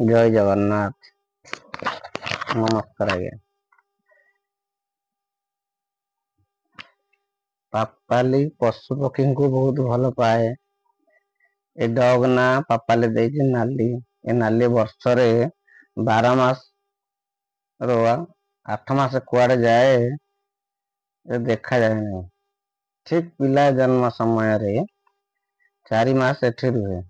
ଜୟ ଜଗନ୍ନାଥ। ନମସ୍କାର ଆଜ୍ଞା। ପାପାଲି ପଶୁ ପକ୍ଷୀଙ୍କୁ ବହୁତ ଭଲ ପାଏ। ଏ ଡଗ୍ ନାଁ ପାପାଲି ଦେଇଛି ନାଲି। ଏ ନାଲି ବର୍ଷରେ 12 ମାସ ର 8 ମାସ କୁଆଡେ ଯାଏ ଦେଖାଯାଏ ନାହିଁ। ଠିକ ପିଲା ଜନ୍ମ ସମୟରେ 4 ମାସ ଏଠି ରୁହେ।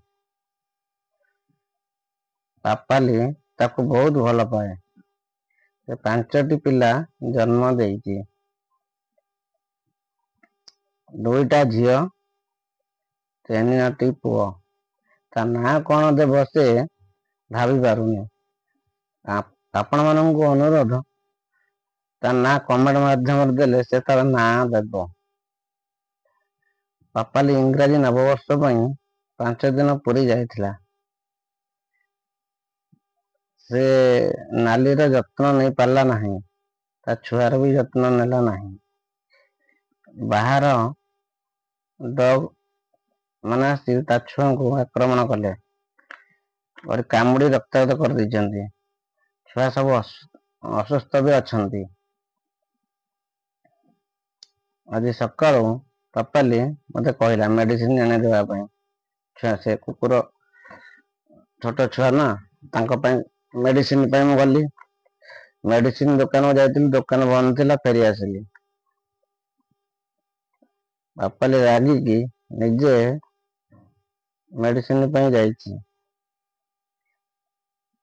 ପାପାଲି ତାକୁ ବହୁତ ଭଲ ପାଏ। ସେ 5ଟି ପିଲା ଜନ୍ମ ଦେଇଛି, 2ଟା ଝିଅ, 3ଟି ପୁଅ। ତା ନାଁ କଣ ଦେବ ସେ ଭାବି ପାରୁନି। ଆପଣମାନଙ୍କୁ ଅନୁରୋଧ, ତା ନାଁ କମେଣ୍ଟ ମାଧ୍ୟମରେ ଦେଲେ ସେ ତାର ନାଁ ଦେବ। ପାପାଲି ଇଂରାଜୀ ନବବର୍ଷ ପାଇଁ 5 ଦିନ ପୁରୀ ଯାଇଥିଲା। ସେ ନାଲିର ଯତ୍ନ ନେଇ ପାରିଲା ନାହିଁ, ତା ଛୁଆର ବି ଯତ୍ନ ନେଲା ନାହିଁ। ବାହାର ଡଗ୍ ମାନେ ଆସି ତା ଛୁଆଙ୍କୁ ଆକ୍ରମଣ କଲେ, କାମୁଡ଼ି ରକ୍ତାକ୍ତ କରିଦେଇଛନ୍ତି। ଛୁଆ ସବୁ ଅସୁସ୍ଥ ବି ଅଛନ୍ତି। ଆଜି ସକାଳୁ ପାପାଲି ମତେ କହିଲା ମେଡିସିନ ଆଣିଦେବା ପାଇଁ। ଛୁଆ ସେ କୁକୁର ଛୋଟ ଛୁଆ ନା, ତାଙ୍କ ପାଇଁ ମେଡିସିନ ପାଇଁ ମୁଁ ଗଲି। ମେଡିସିନ ଦୋକାନକୁ ଯାଇଥିଲି, ଦୋକାନ ବନ୍ଦ ଥିଲା, ଫେରି ଆସିଲି। ପାପାଲି ରାଗିକି ନିଜେ ମେଡିସିନ ପାଇଁ ଯାଇଛି।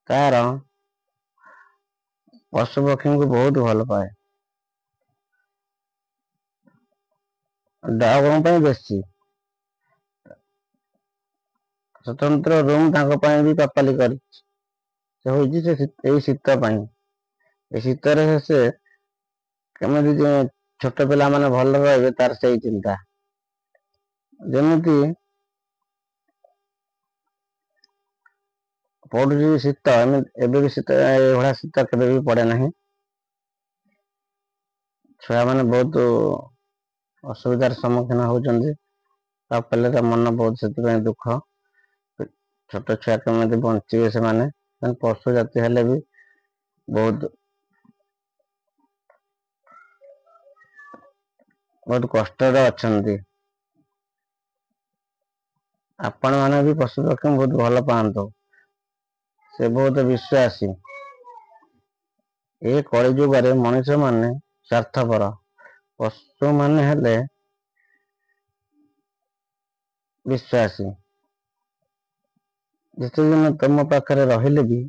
ତାର ପଶୁ ପକ୍ଷୀଙ୍କୁ ବହୁତ ଭଲ ପାଏ, ଡଗଙ୍କ ପାଇଁ ବେଶୀ। ସ୍ୱତନ୍ତ୍ର ରୁମ୍ ତାଙ୍କ ପାଇଁ ବି ପାପାଲି କରିଛି। ସେ ହଉଛି ସେ ଏଇ ଶୀତ ପାଇଁ, ଏ ଶୀତରେ ସେ କେମିତି ଛୋଟ ପିଲାମାନେ ଭଲ ରହିବେ ତାର ସେଇ ଚିନ୍ତା। ଯେମିତି ପଡୁଛି ଶୀତ, ଏମିତି ଏବେ ବି ଶୀତ, ଏଇଭଳିଆ ଶୀତ କେବେ ବି ପଡେ ନାହିଁ। ଛୁଆମାନେ ବହୁତ ଅସୁବିଧାର ସମ୍ମୁଖୀନ ହଉଛନ୍ତି। ପାପାଲିର ମନ ବହୁତ ସେଥିପାଇଁ ଦୁଃଖ। ଛୋଟ ଛୁଆ କେମିତି ବଞ୍ଚିବେ ସେମାନେ, ପଶୁ ଜାତି ହେଲେ ବି ବହୁତ ବହୁତ କଷ୍ଟରେ ଅଛନ୍ତି। ଆପଣମାନେ ବି ପଶୁ ପକ୍ଷୀଙ୍କୁ ବହୁତ ଭଲ ପାଆନ୍ତୁ। ସେ ବହୁତ ବିଶ୍ୱାସୀ। ଏ କଳିଯୁଗରେ ମଣିଷମାନେ ସ୍ୱାର୍ଥପର, ପଶୁମାନେ ହେଲେ ବିଶ୍ୱାସୀ। ଯେତେଦିନ ତୁମ ପାଖରେ ରହିଲେ ବି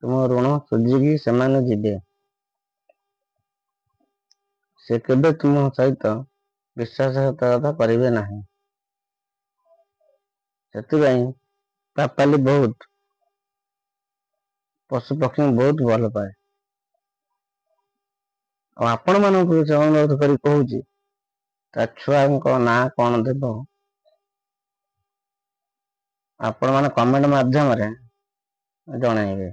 ତୁମ ଋଣ ସୁଝିକି ସେମାନେ ଯିବେ। ସେ କେବେ ତୁମ ସହିତ ବିଶ୍ୱାସଘାତକତା କରିବେ ନାହିଁ। ସେଥିପାଇଁ ପାପାଲି ବହୁତ ପଶୁ ପକ୍ଷୀଙ୍କୁ ବହୁତ ଭଲ ପାଏ। ଆଉ ଆପଣମାନଙ୍କୁ ସେ ଅନୁରୋଧ କରି କହୁଛି, ତା ଛୁଆଙ୍କ ନାଁ କଣ ଦେବ ଆପଣମାନେ କମେଣ୍ଟ ମାଧ୍ୟମରେ ଜଣାଇବେ।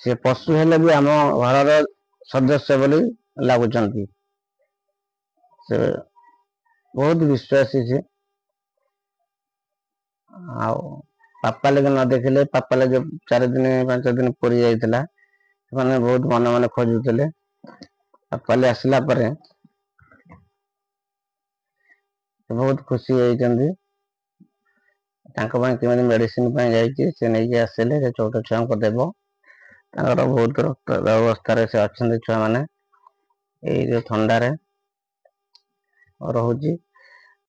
ସେ ପଶୁ ହେଲେ ବି ଆମ ଘରର ସଦସ୍ୟ ବୋଲି ଲାଗୁଛନ୍ତି। ସେ ବହୁତ ବିଶ୍ୱାସୀ ସେ। ଆଉ ପାପାଲିକୁ ନ ଦେଖିଲେ, ପାପାଲି ଯୋଉ 4 ଦିନ 5 ଦିନ ପୁରୀ ଯାଇଥିଲା, ସେମାନେ ବହୁତ ମନେ ମନେ ଖୋଜୁଥିଲେ। ପାପାଲି ଆସିଲା ପରେ ବହୁତ ଖୁସି ହେଇଛନ୍ତି। ତାଙ୍କ ପାଇଁ କେମିତି ମେଡିସିନ ପାଇଁ ଯାଇଛି, ସେ ନେଇକି ଆସିଲେ। ସେ ଛୋଟ ଛୁଆଙ୍କୁ ଦେବ। ତାଙ୍କର ବହୁତ ରକ୍ତ ଅବସ୍ଥାରେ ସେ ଅଛନ୍ତି ଛୁଆମାନେ। ଏଇ ଯୋଉ ଥଣ୍ଡାରେ ରହୁଛି।